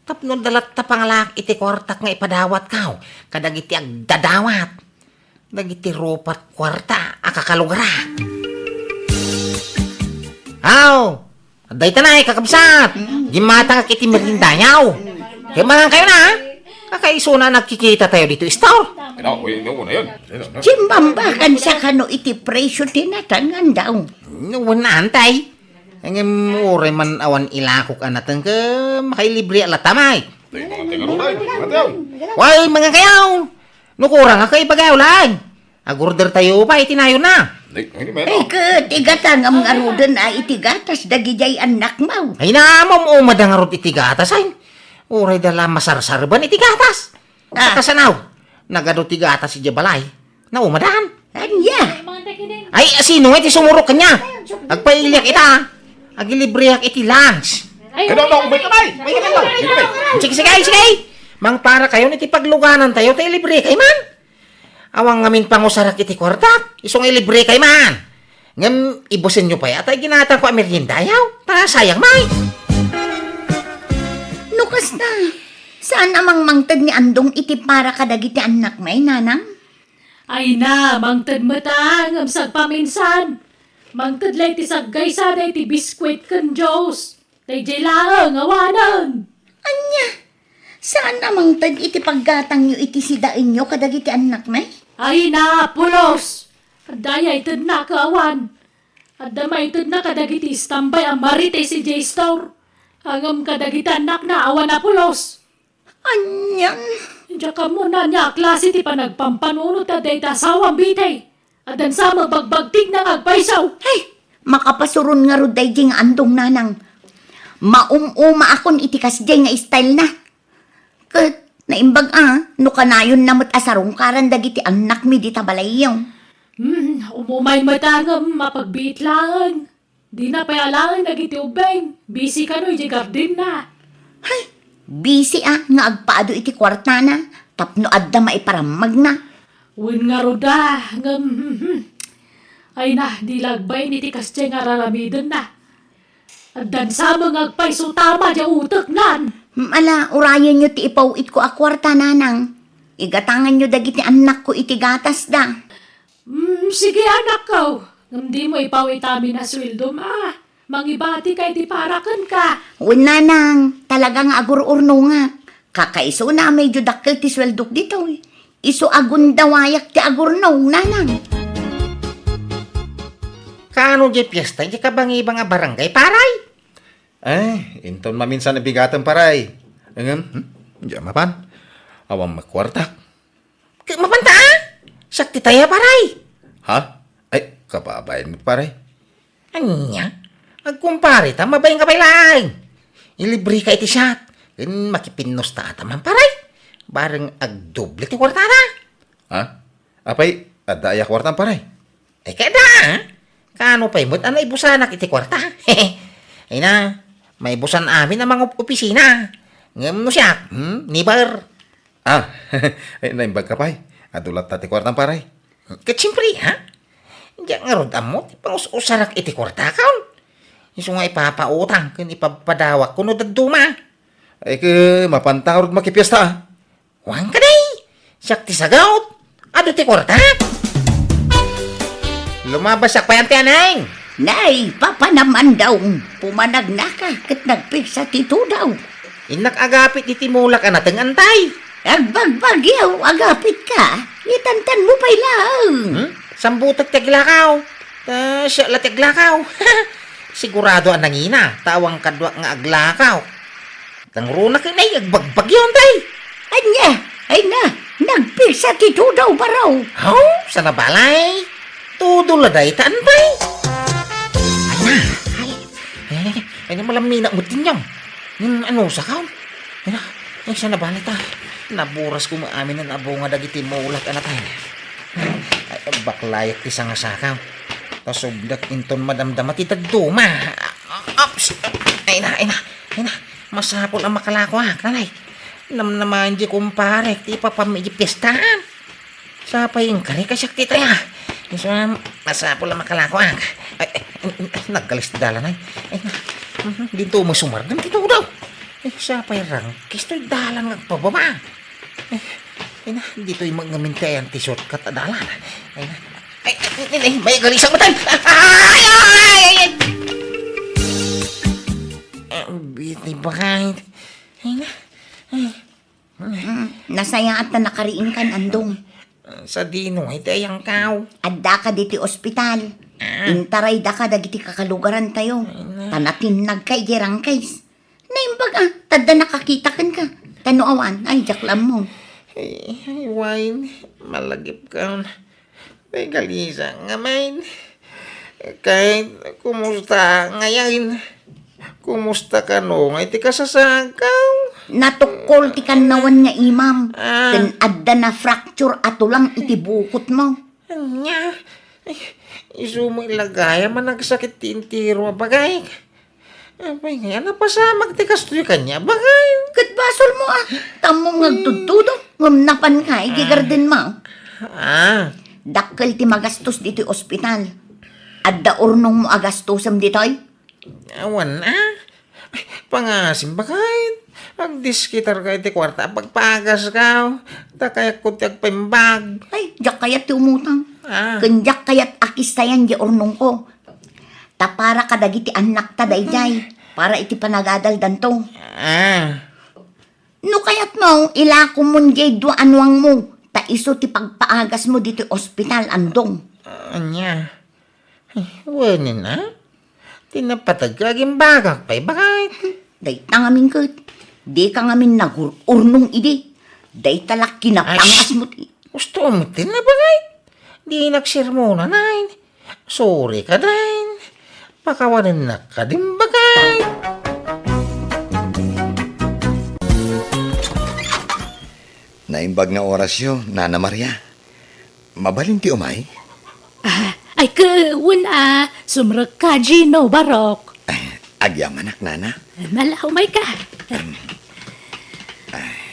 Tapno adda latta pangalak iti kuartak nga ipadawatko kadagiti agdadawat. Dagiti rupat kuarta a kakalugarak. Aw! Dayta nay, kakabsat! Mm. Gimmatangak iti meriendayo. Kaya mangan kayo na, ha? Kakaisuna nagkikita tayo dito, istor. Ano, uy, ano na yun? Ano, ano? Simbambakan sa kano iti presyo ti natangan daw. No, wen antay. Ngem uray man awan ilakok a nateng ket makailibre a latta may. Tayo, mga tayo, mga tayo. Way, mga kayaw! No kurang a kaibagaw laeng. Agorder tayo pa iti nayon na. Ay, ay, meron. Ay, ket igata nga ngaruden a iti gatas dagidiay annakmo. Ay, naamom umada ngarud iti gatas, ay. Uray da la masarsarban iti gatas. Ah. Kasanaw, nagadu ti gatas iti balay. Naumadan. Ania? Ay, sino nga iti sumurok kanya? Agpailiak ita. Agilibreak iti lunch. Ay, no, no, umay ka, bay. Umay ka, bay. Sige, sige, sige. Mangpara kayo iti pagluganan tayo, tayo libre kay man. Awan ngamin pangusarak iti kuartak, isu nga ilibre kay man. Ngem ibusenyo pay a tay ginatangko a meriendayaw, ta sayang may. No kasta, saan a mangmangted ni Andong iti para kadagiti annakmi, nanang? Ay na, mangted met a, ngem sagpaminsan. Mangted la iti saggaysada iti biskuit ken juice. Daydiay laeng awanen. Ania? Saan a mangted iti paggatangyo iti sidaenyo kadagiti annakmi? Ay na, pulos! Adda aya itedna ket awan. Adda maitedna kadagiti istambay a Marites idiay store. Ngem kadagiti annakna awan a pulos. Anian? Diak ammo no ania a klase ti panagpampanunot a dayta asawam, bitay. Addan sa mabagbagtigna nga agpayso. Hay! Makapasuron ngarud daydi nga Andong, nanang. Maum-umaakon iti kasdiay nga style na. Ket naimbag a, no kanayonna met a sarungkaran dagiti annakmi dita balayyo. Hmm, umumay met a ngem mapagbiit laeng. Dina pay alaen dagiti ubbing. Busy kano idiay gardenna. Hay! Busy a nga agpaadu iti kuartana tapno adda maiparammagna. Wen ngarud a, ngem, hmm, hmm. Ay na, di lagbayen iti kasdiay nga ar-aramidenna. Addan sa nga agpayso tama diay uteknan. Hmm, ala, urayenyo ti ipaw-itko a kuarta, nanang. Igatanganyo dagiti annakko iti gatasda. Hmm, sige, anakko. Ngem dimo ipaw-it amin a sueldom a. Mangibatika iti para kenka. Wen, nanang, talaga nga agur-urnongak. Kakaisuna a medyo dakkel ti sueldok ditoy. Isu a gundawayak ti agurnong, nanang. Kaano diay fiesta diay kabangibang a barangay, paray? Eh, inton maminsan a bigatem, paray. Ngem, hmm? Diay mapan. Awan met kuartak. Ket mapanta, a? Siak ti taya, paray. Ha? Ay, kababain mo, paray. Ania? Agkumpare ta, mabain ka pay laeng. Ilibreka iti siak. Ken makipinnusta ta man, paray. Bareng agdoble ti kuartada. Ha? Apay, adda aya kuartam, paray? Ay, kada, a? Kaano pay met a naibusanak iti kuarta? Ay na, maibusan amin a mangopisina. Ngem no siak, hmm, never. Ah, ay, naimbag ka pay. Adu latta ti kuartam, paray. Ket siempre, ha? Diak ngarud ammo ti pangus-usarak iti kuartakon. Isu nga ipapautang ken ipapadawak kuno dadduma. Ay, ke, mapanta ngarud makipiesta, a. Wen kadi, siak ti sagut. Adu ti kuarta. Lumabas siak pay, Auntie Aneng. Nay, papanam, Andong, pumanagnaka ket nagpigsa ti tudaw. Innak agapit iti mulak a nateng, Antay. Agbagbagyo, agapitka. Itantan mo pay laeng. Hmm? Sambutek ti aglakaw. Ta siak la ti aglakaw. Sigurado a nangina, ta awan kaduak nga aglakaw. Nangruna ket nay agbagbagyo, Antay. Ania? Ay na, nagpigsa ti tudaw, baro. Haw, sanabalay. Tudo la dayta, Antay. Ay na. Ay, ay, ay, malamina mo, Tinyong. Nen anusakaw. Ay na, ay, sanabalay ta. Naburas ko maamin a nabunga dagiti mulak a natay. Ay, baklayak ti sangasakaw. Ta subdak inton madamdama ti dadduma. Ops! Ay na, ay na, ay na. Masapul a makalakoak, nanay. Namnamaen di kumparek ti ipapam iti piestaan. Sapay inkari ka siak ti taya. Isu a masapul a makalakoak. Ay, ay, ay, nagkalis ti dalan, ay. Ay, na. Mhm, dinto mo sumargan ti tudaw. Ay, sapay rangkis toy dalan nga agpababa. Ay, ay na, ditoy ngamin ti ayan ti shortcut a dalan. Ay na. Ay, ay, ay, ay, may galisang matan. Ay, ay, ay, ay, ay. Ang bitay bakay. Ay na. Ay. Mm, nasayaat ta nakariingkan, Andong. Sadino iti ayangkaw? Addaka diti ospital. Ah. Intaraydaka dagiti kakalugarantayo. Ay na. Ta natinnagka idiay rangkis. Naimbag a, tadda nakakita kenka. Ta no awan, ay, diak la ammo. Ay, ay, Wine, malagipkon. Ay, galisa ngamin. Kay, kumusta ngamin? Kumusta kano nga iti kasasagkaw? Natukkol ti kannawan nga imam. Ah. Ken adda na fracture a tulang iti bukotmo. Ania? Ay, isu mo ilagayam a nagsakit ti entero a bagayk. Apay nga, napasamak ti kastoy kaniak, bagay. Ket basolmo a, ta ammom nga agtudtudo, ngem napanka iti gardenmo. Ah. Dakkel ti magastos ditoy ospital. Adda urnongmo a gastosem ditoy? Awan a. Ay, pangasim, bagay. Agdiskitarka iti kuarta a pagpagaskaw. Ta kayatko ti agpaimbag. Ay, diak kayat ti umutang. Ah. Ken diak kayat a kistayan diay urnongko. Ta para kadagiti annakta daydiay, para iti panagadaldanto. Ah. No kayatmo, ilakomon diay dua a nuangmo, ta isu ti pagpaagasmo ditoy ospital, Andong. Ania? Ay, wen a? Ti napateg ka, agimbagak pay, bakay. Dayta ngamin ket, dika ngamin nagur-urnong idi. Dayta la kinapangasmo ti. Gusto mo ti na, bakay? Dinak sermonan, ay. Sorry ka, Dain. Pakawanennak ka din, bagay. Naimbag nga orasyo, Nana Maria. Mabalin ti umay? Ah, ay, ke, wen a, sumrekka, Gino, Barok. Ay, agyamanak, Nana. Ala, umayka.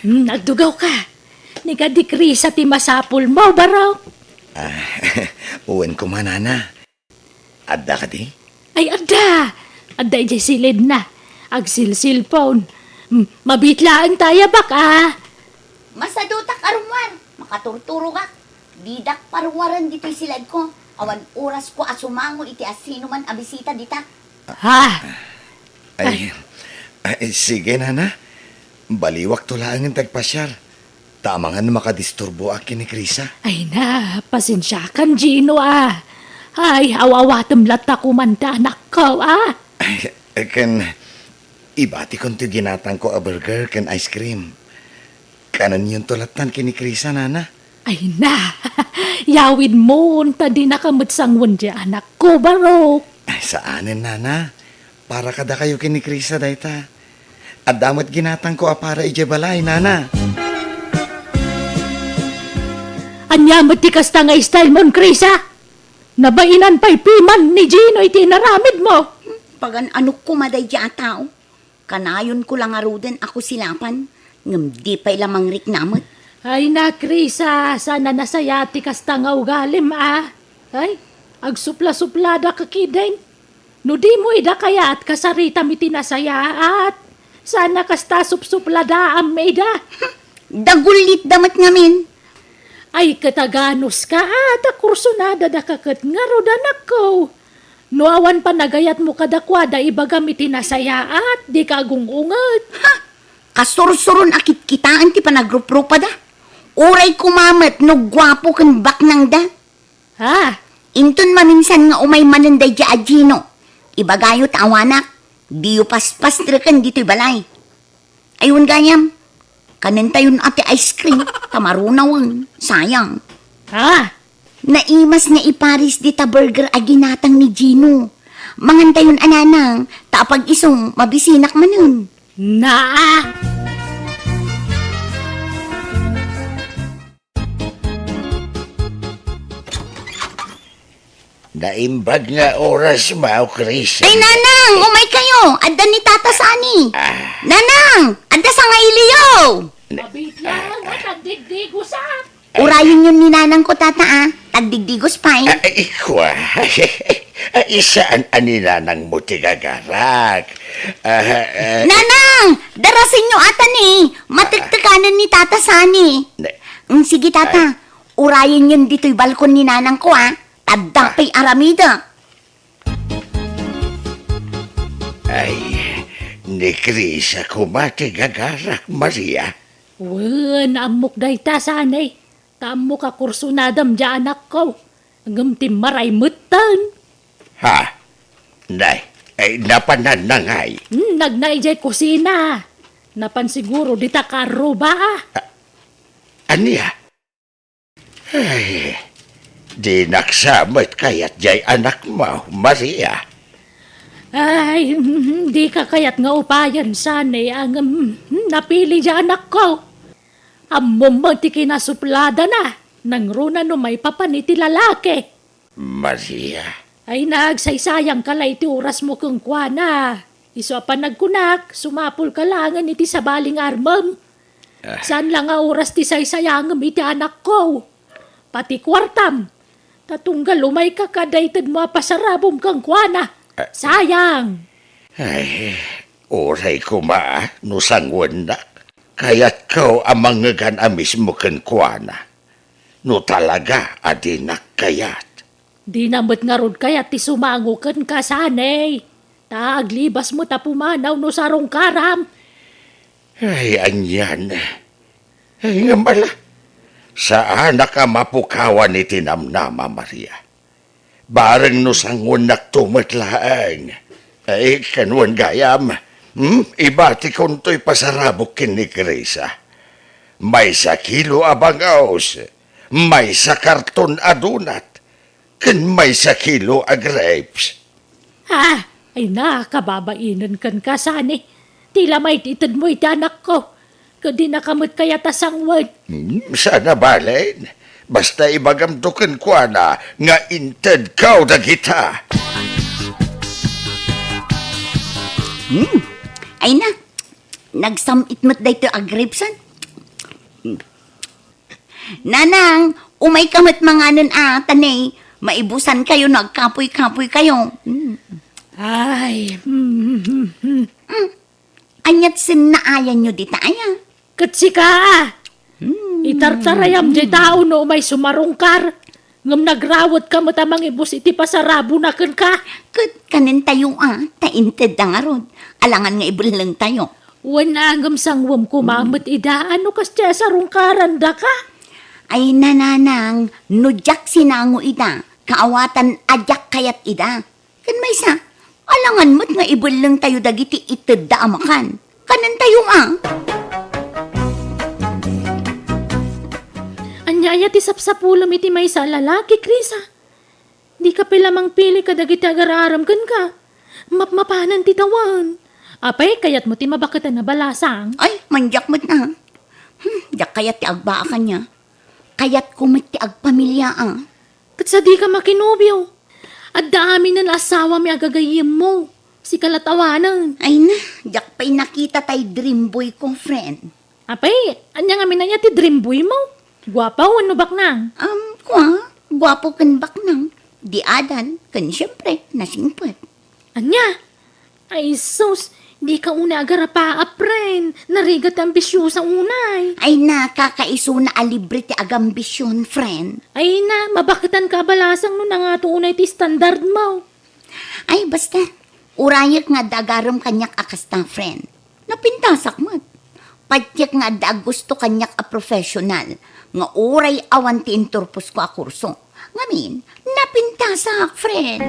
Hmm, agdugaw ka. Ni kadi Krisa ti masapulmo, Barok. Ah, wen koma, nana. Adda kadi? Ay, adda. Adda idiay silidna. Agsilsilpon. Hmm, mabiit laeng ta, Bak, ah. Masadutak a rummuar. Makaturturogak. Didak parummuaren ditoy silaedko. Awan orasko a sumango iti asinoman a bisita dita. Ha? Ay, ay, sige, nana. Baliwakto laengen ti agpasiar. Ta amangan makadisturboak ken ni Krisa. Ay na, pasensiakan, Gino, ah. Ay, aw-awatem latta koman ti anakko, ah. Ay, ken ibatikon ti ginatangko a burger ken ice cream. Kanenyon to lattan ken ni Krisa, nana. Ay na, yawidmon ta dinaka met sangoen ti anakko, Barok. Ay, saanen, nana. Para kadakayo ken ni Krisa dayta. Adda met ginatangko a para idiay balay, nana. Ania met ti kasta nga style mon, Krisa? Nabainan pay piman ni Gino iti inaramidmo. Pagan-anok koma daydiay a tao. Kanayonko la ngaruden a kusilapan, ngem di pay la mangrikna met. Ay na, Krisa, saan a nasayaat ti kasta nga ugalim, ah. Ay, agsuplasupladaka ketdin. No dimo ida kayat, kasaritam iti nasayaat. Saan a kasta supsupladaam ida. Dagullitda met ngamin. Ay, ket aganuska, ah, ta kursunadadaka ket ngarud, anakko. No awan panagayatmo kadakuada, ibagam iti nasayaat, dika agung-unget. Ha! Kasursuron a kitkitaen ti panagruprupada. Uray koma met no guapo ken baknangda. Ha? Inton maminsan nga umay manen daydiay a Gino, ibagayo ta awanak, diyo paspastreken ditoy balay. Ay, wen gayam, kanentayon a ti ice cream, ta marunawen, sayang. Ha? Naimas nga iparis dita burger a ginatang ni Gino. Mangantayon a, nanang, ta apag-isu, mabisinak manen. Naa! Naimbag nga oras, Mao Chris. Ay, nanang, umay kayo. Adda ni Tata Sani. Ah. Nanang, adda sangailiyo. Mabitla nga tagdigdigosak. Urayenyon ni nanang ko, tata, ah. Tagdigdigos pay. Ah, ikwa. Ay, saan a ni nanang mo ti gagarak? Ah, ah. Nanang, darasenyo ata ni. Matektekanen ni Tata Sani. Ne- Mm, sige, tata. Ay. Urayenyon ditoy balkon ni nanang ko, ah. Tadda pay aramida. Ay, ni Krisa koma ti gagarak, Maria. Wen, ammok dayta, Sani. Ta ammok a kursunadam diay anakko. Ngem timmaray metten. Ha? Nay, ay, napananna ngay? Hmm, nagna idiay kusina. Napan siguro dita karruba, ah. A-, ania? Ay, dinak sa met kayat diay anakmo, Maria. Ay, mm, dika kayat nga upayen, Sani, ngem, mm, napili diay anakko. Ammom met ti kinasupladana, nangruna no maipapan iti lalaki. Maria. Ay, nagsaysayangka la iti orasmo kenkuana. Isu a panagkunak, sumapulka laengen iti sabali nga armem. Ah. Saan la nga oras ti saysayangem iti anakko? Pati kuartam. Ta tunggal umayka kada itedmo a pasarabom kenkuana. Ah. Sayang! Ay, uray koma no sangoennak. Kayatko a mangngegan a mismo kenkuana. No talaga a dinak kayat. Dina met ngarud kayat ti sumango kenka, Sani. Ta aglibas met a pumanaw no sarungkaram. Ay, anian. Ay, ngem ala. Saanak a mapukawan iti namnama, Maria. Bareng no sangoennakto met laeng. Ay, ken wen gayam, hmm? Ibatikon toy pasarabok ken ni Krisa. Maysa kilo a bang-os, maysa karton a donut, ken maysa kilo a grapes. Ah, ay na, kababainen kenka, Sani. Ti la maitedmo iti anakko. Ket dinaka met kayat a sangoen. Hmm, saan a bale. Basta ibagamto kenkuana nga intedko dagita. Hmm. Ay na, nagsam-it met daytoy a grapes, ah. Nanang, umayka met manganen a, ta ne, maibusankayo no agkapuy-kapuykayo. Mm. Ay, mm, mm, mm. Ania't sinnaayanyo dita aya? Ket sika, a. Hmm. Itartarayam diay tao no umay sumarungkar, ngem nagrawetka met a mangibus iti pasarabona kenka. Ket kanentayo a, ta intedda ngarud, alangan nga ibellengtayo. Wen a, ngem sangwem koma met ida, a no kasdiay a sarungkarandaka? Ay, nanang, no diak sinango ida, kaawatan a diak kayat ida. Ken maysa, alangan met nga ibellengtayo dagiti itedda a makan. Kanentayo a. Ania aya ti sapsapulem iti maysa a lalaki, Krisa? Dika pay la mangpili kadagiti agar-arem kenka. Mapmapanen ti tawen. Apay, kayatmo ti mabaketan a balasang? Ay, mandiak met na. Hmm, diak kayat ti agbaa kaniana. Kayatko met ti agpamilia a. Ket sadika makinobio. Adda aminen asawam a gagayyemmo. Sika la tawanen. Ay na, diak pay nakita tay dream boy ko, friend. Apay, ania ngamin aya ti dream boy mo? Guapo wenno baknang? Um, kua, guapo ken baknang. Di adan, ken siempre, nasingpet. Ania? Ay, sus, dika unay agarapa, a friend. Narigat ti ambisiosa unay. Ay na, kakaisuna a libre ti agambision, friend. Ay na, mabaketanka a balasang no nangato unay ti standard mo. Ay, basta, urayek nga adda agarem kaniak a kasta, friend. Napintasak met. Patiek nga adda agusto kaniak a professional, nga uray awan ti inturposko a kurso. Ngamin, napintasak, friend.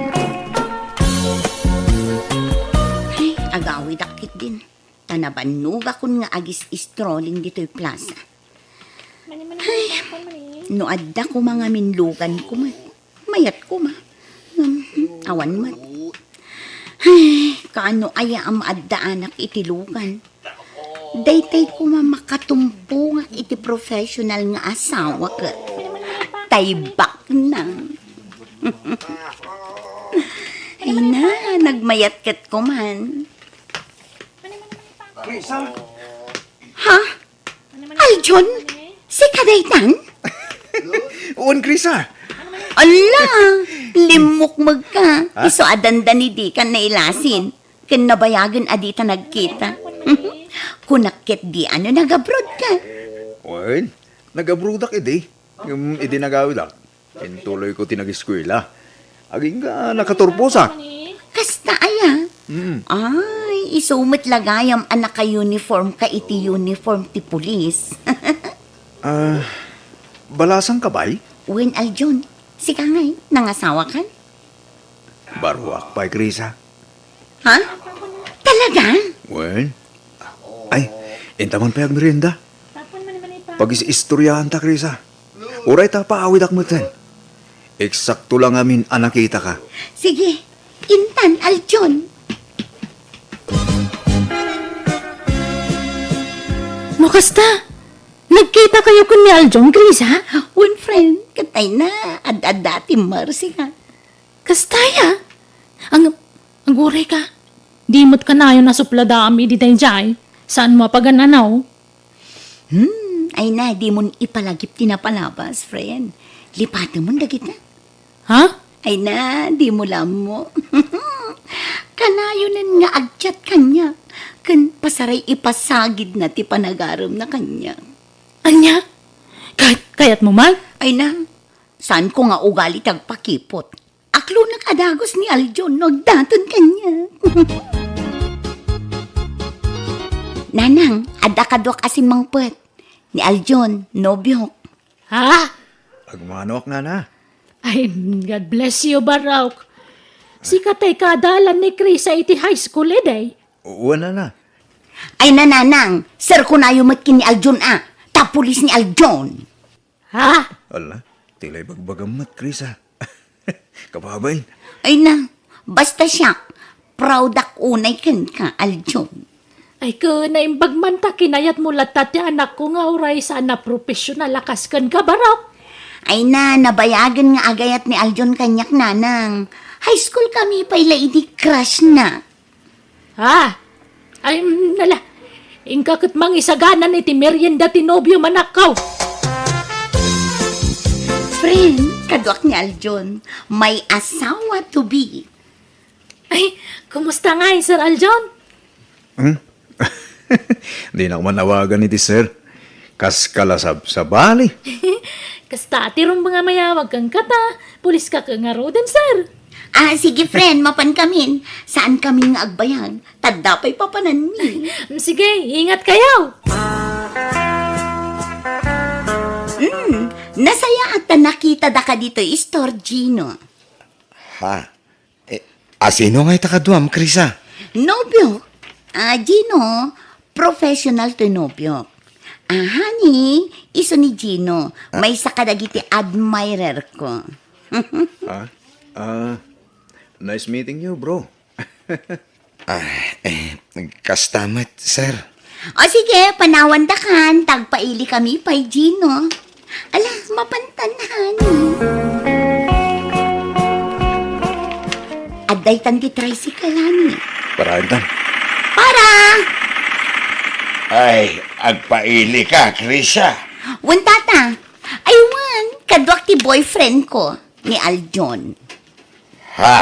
Ay, agawidak ketdin. Ta nabannogakon nga agis-strolling ditoy plaza. Ay, no adda koma ngamin luganko met. Mayat koma. Ngem, awan met. Ay, kaano aya a maaddaanak iti lugan? Daytay koma makatumpongak iti professional nga asawa ket tay baknang. Ay na, nagmayat ket koman. Krisa? Ha? Aljon? Sika daytan? Wen, Krisa. Ala, limmukmeg ka. Ha? Isu a dandani dikan nailasin. Ken nabayagen a dita nagkita. Kunak ketdi a no nag-abroad ka. Wen, nag-abroadak idi. Ngem idi nagawidak, intuloyko ti nag-eskuela. Agingga nakaturposak. Kasta aya? Mm. Ay, isu met la gayam a naka-uniform ka iti uniform ti pulis. Ah, balasang ka bay? Wen, Aljon. Sika ngay, nangasawa kan? Baruak pay, Krisa. Ha? Talaga? Wen? Ay, inta man pay agmerienda. Pag-is-istoryaanta, Krisa. Uray ta paawidak metten. Eksakto la ngamin a nakitaka. Sige, intan, Aljon. No kasta, nagkitakayo ken ni Aljon, Krisa? Wen, friend, ket ay na, ad-adda ti Mercy ka. Kasta aya? Ang, aguray ka. Di met kanayon a supladaam idi daydiay. Saanmo a pagan-anaw? Hmm, ay na, dimon ipalagip ti napalabas, friend. Lipatemon dagita. Ha? Ay na, dimo la ammo. Kanayonen nga ag-chat kaniak. Ken pasaray ipasagidna ti panagaremna kaniak. Ania? Kayat, kayatmo man? Ay na, saanko nga ugali ti agpakipot. Aklonek a dagus ni Aljon no agdaton kaniak. Nanang, adda kaduak a simmangpet. Ni Aljon, nobiok. Ha? Agmanoak, nana. Ay, God bless you, Barok. Sika tay kaadalan ni Krisa iti high school, idi? Wen, nana. Ay, nananang, serkonayo met ken ni Aljon a. Ta pulis ni Aljon. Ha? Ala, ti la ibagbagam met, Krisa. Kababain. Ay na, basta siak, proud ak unay kenka, Aljon. Ay, ken naimbag man ta kinayatmo latta ti anakko nga uray saan a professional a kas kenka, Barok. Ay na, nabayagen nga agayat ni Aljon kaniak, nanang. High school kami pay la idi crush na. Ha? Ay, mm, nala. Inka ket mangisaganan iti merienda ti nobio, manakkaw. Kaduak ni Aljon, may asawa to be. Ay, kumusta ngay, Sir Aljon? Hmm? Dinak man awagan iti sir. Kas kalasab sabali. Kasta ti rumbeng a mayawag kenka ta, pulis ka ket ngaruden, sir. Ah, sige, friend, mapan kamin. Saan kami nga agbayag? Tadda pay papananmi. Mm, sige, ingat kayo. Hmm, nasayaat ta nakita daka ditoy store, Gino. Ha? Eh, asino nga ita kaduam, Krisa? Nobio. Ah, Gino, professional to nobio. Ah, honey, isu ni Gino. Ah. Maysa kadagiti admirer ko. Ah, ah, nice meeting you, bro. Ah, eh, kasta met, sir. O sige, panawan dakan, tagpaili kami pay, Gino. Ala, mapantan, honey. Addaytan ti tricycle, honey. Para intan. Para! Ay, agpaili ka, Krisa. Wen, tata. Ay, wen, kaduak ti boyfriend ko, ni Aljon. Ha?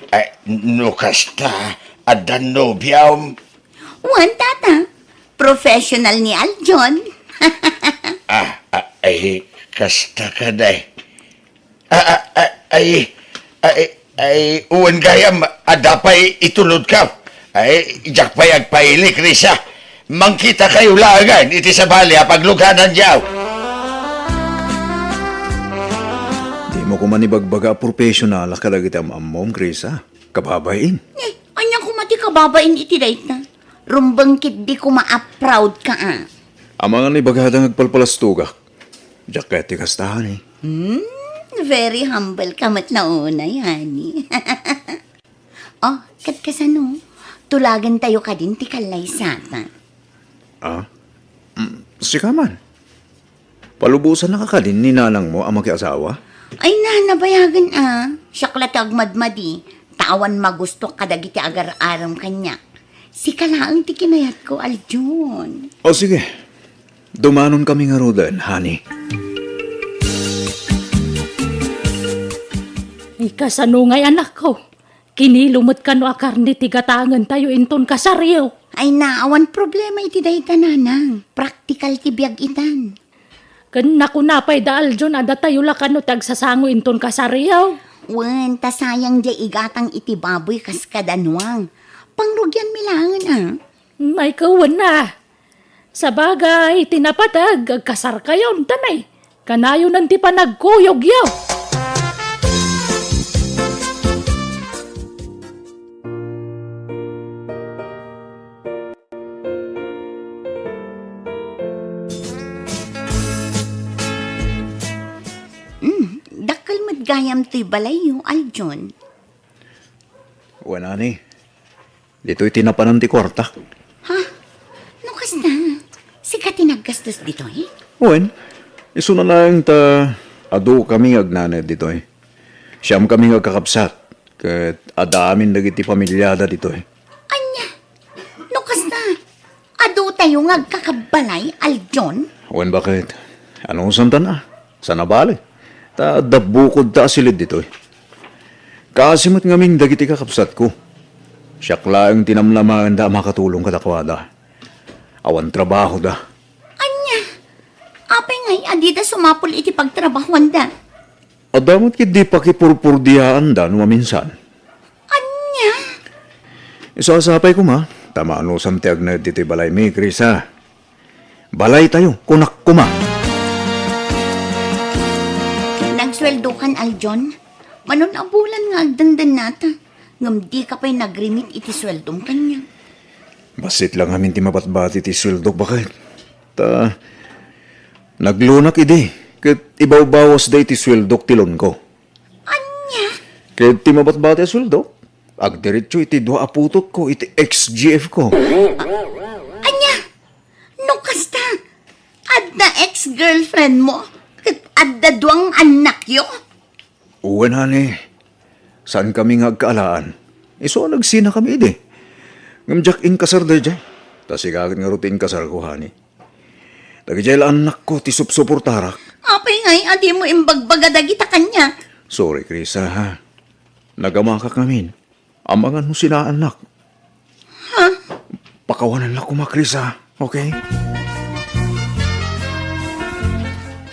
Ay, no kasta, adda nobiam? Wen, tata. Professional ni Aljon. Ah, ah, ay, kasta ka, day. Ah, ah, ah, ay, ay, ay, wen gayam, adda pay itulod ka. Ay, diak pay agpaili, Krisa. Mangkita kayo laengen iti sabali a pagluganan diaw. Dimo koma ibagbaga a professional kadagiti am-ammom, Krisa. Kababain. Eh, ania koma ti kababain iti dayta? Rumbeng ketdi koma a proud ka, a. Amangan ibagada nga agpalpalastogak. Diak kayat ti kasta, honey. Hmm, very humble ka met la unay, honey. Oh, ket kasano? Tulagentayo kadin ti kallaysata. Ah? Mm, sika man. Palubosannaka kadin ni nanangmo a makiasawa? Ay na, nabayagen a. Siak la ti agmadmadi, ta awan magusto kadagiti agar-arem kaniak. Sika laeng ti kinayatko, Aljon. O sige, dumanon kami ngaruden, honey. Ay, kasano ngay, anakko? Kinilo met kano a karne ti gatangentayo inton kasaryo? Ay na, awan problema iti dayta, nanang. Praktikal ti biag itan. Ken nakuna pay da Aljon a datayo la kano ti agsasango inton kasaryo? Wen, ta sayang diay igatang iti baboy kas kada nuang. Pangrugianmi laeng a. Ay, kawen a. Sabagay, ti napateg, agkasarkayon, ta nay, kanayonan ti panagkuyogyo. Hmm, dakkel met gayam toy balayyo, Aljon. Wen, honey. Ditoy ti napanan ti kuartak. Ha? No kasta, sika ti naggastos ditoy? Wen, isuna laeng ta adu kami nga agnanaed ditoy. Siam kami nga agkakabsat, ket adda amin dagiti pamiliada ditoy. Ania? No kasta, adu tayo nga agkakabbalay, Aljon? Wen, baket? Anusantan a? Saan a bale? Ta adda bukod ta asilid ditoy. Kaasi met ngamin dagiti kakabsatko. Siak laeng ti namnamaenda a makatulong kadakuada. Awan trabahoda. Ania? Apay ngay a dida sumapul iti pagtrabahoanda? Adda met ketdi pakipurpurdiaanda no maminsan. Ania? Isu a sapay koma, ta maanusam ti agnaed ditoy balaymi, Krisa. Balaytayo, kunak koma. Nagsueldokan, Aljon? Manon a bulan nga agdendennata, ngem dika pay nag-remit iti sueldom kaniak. Bassit la ngamin ti mabatbati ti sueldok, baket. Ta, naglunak idi, ket ibawbawasda iti sueldok ti loanko. Ania? Ket ti mabatbati a sueldo, agdiretso iti dua a putotko iti X G F ko. Ania? No kasta, adda ex-girlfriend mo, ket adda dua nga annakyo? Wen, honey, saan kami nga agkaalaan. Isu a nagsina kami idi. Ngem diak inkasar daydiay. Ta sika ket ngarud ti inkasarko, honey. Dagidiay la annakko ti supsuportarak. Apay ngay a dimo imbagbaga dagita kaniak? Sorry, Krisa, ha? Nagamakak ngamin. Amangan mo sinaannak. Ha? Pakawanan la koma, Krisa, okay?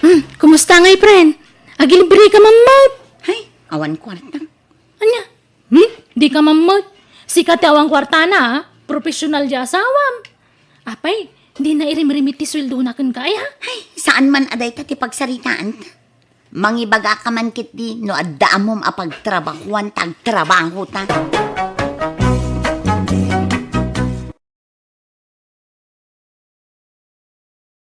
Hmm, kumusta ngay, friend? Agilibre ka man met. Ay, awan kwarta. Ania? Hmm? Di ka man met. Sika ti awan kwartana, ha? Professional di asawam. Apay, di na irimrimit ti sueldona kenka, ay, ha? Ay, saan man a dayta ti pagsaritaanta. Mangibagaka man ketdi no adda ammom a pagtrabahuan ta agtrabaho ta.